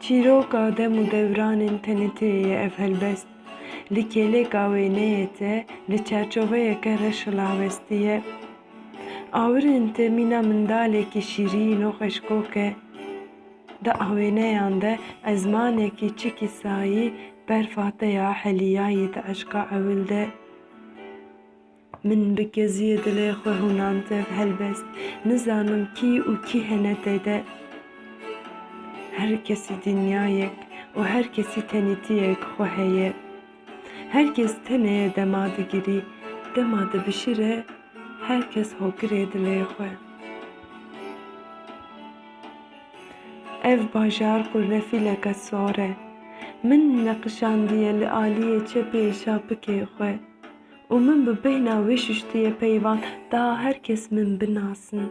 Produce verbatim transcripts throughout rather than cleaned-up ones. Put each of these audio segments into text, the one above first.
Çîroka dem û dewranên tenêtiyê ye ev helbest. Li kêlêka wêneyê te, li çerçoveyeke reş hilawestiye. Awirên te mîna mindalekî şîrîn û xweşkok e. Di awêneyan de ezmanekî çikî sayî berfa te ya heliyayî di eşqa ewil de. Min bi keziyê dilê xwe hûnand ev helbest. Nizanim kî û kî hene tê de. Her kesî dinyayek û her kesî tenêtiyek xwe heye. Her kes tenê ye dema digirî, dema dibişire, her kes hokirê dilê xwe. Ev bajar qurnefîleke sor e. Min neqişandiye li aliyê çepê şapikê xwe û min bi bêhna wê şuştiye peyvan, daha her kes min binasin.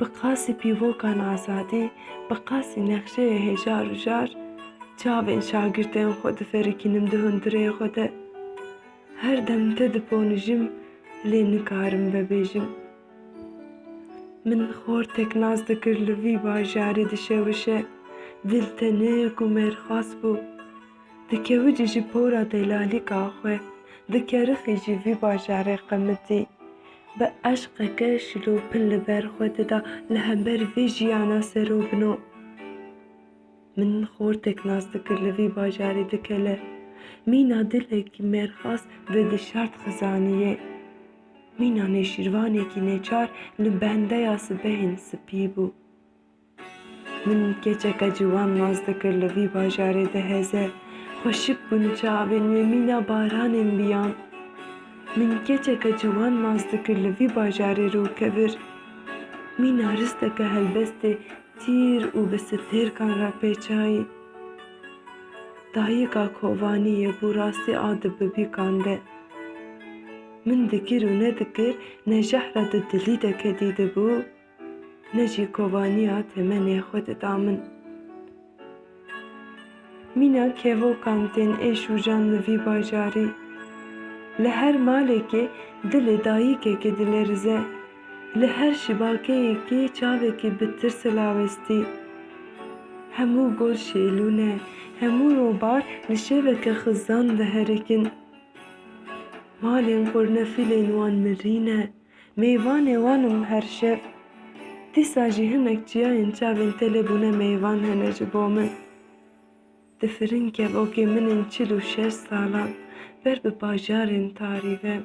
Bi qasî pîvokan azadî, bi qasî nexşeyê hêjar û jar, çavên şagirtên xwe diferikînim di hundirê xwe de. Her dem te diponijim, lê nikarim vebêjim. Min xortek nas dikir li vî bajarê dişewişe, dil tenik û merxas bû. Dikewicî ji pora delalîka xwe, dikerixî ji vî bajarê qemitî. Bi eşqeke şilopin li ber xwe dida, li hember vê jiyana serobino. Min xortek nas dikir li vî bajarê dikele. Mîna dilekî merxas ve dişart xizaniyê. Mîna nêşîrvanekî neçar li bendeya sibehên spî bû. Min keçeke ciwan nas dikir li vî bajarê diheze. Xweşik bûn çavên wê, mîna baranên biyan. Min keçeke ciwan nas dikir li vî bajarê rûkevir. Mîna risteke helbestê tîr û bi stêrkan re pêçayî. Dayika kovaniyê bû rastî a di bibîkan de. Min dikir û nedikir, ne jehra di dilî de kedî dibû, ne jî kovaniya temenê xwe dida min. Mîna kevokan tên êş û jan li vî bajarî. Li her malekê dilê dayikekê dilerize. Li her şibakeyekê çavekî bi tirs hilawestî. Hemû gol şêlû ne, hemû robar li şeveke xizan diherikin. Malên qurnefîlên wan mirî ne, mêvanê wan im her şev. Dîsa jî hinek çiyayên çavên te lê bûne mêvan hene ji bo min. Difirin kevokê min ên çil û şeş salan, ber bi bajarên tarî ve.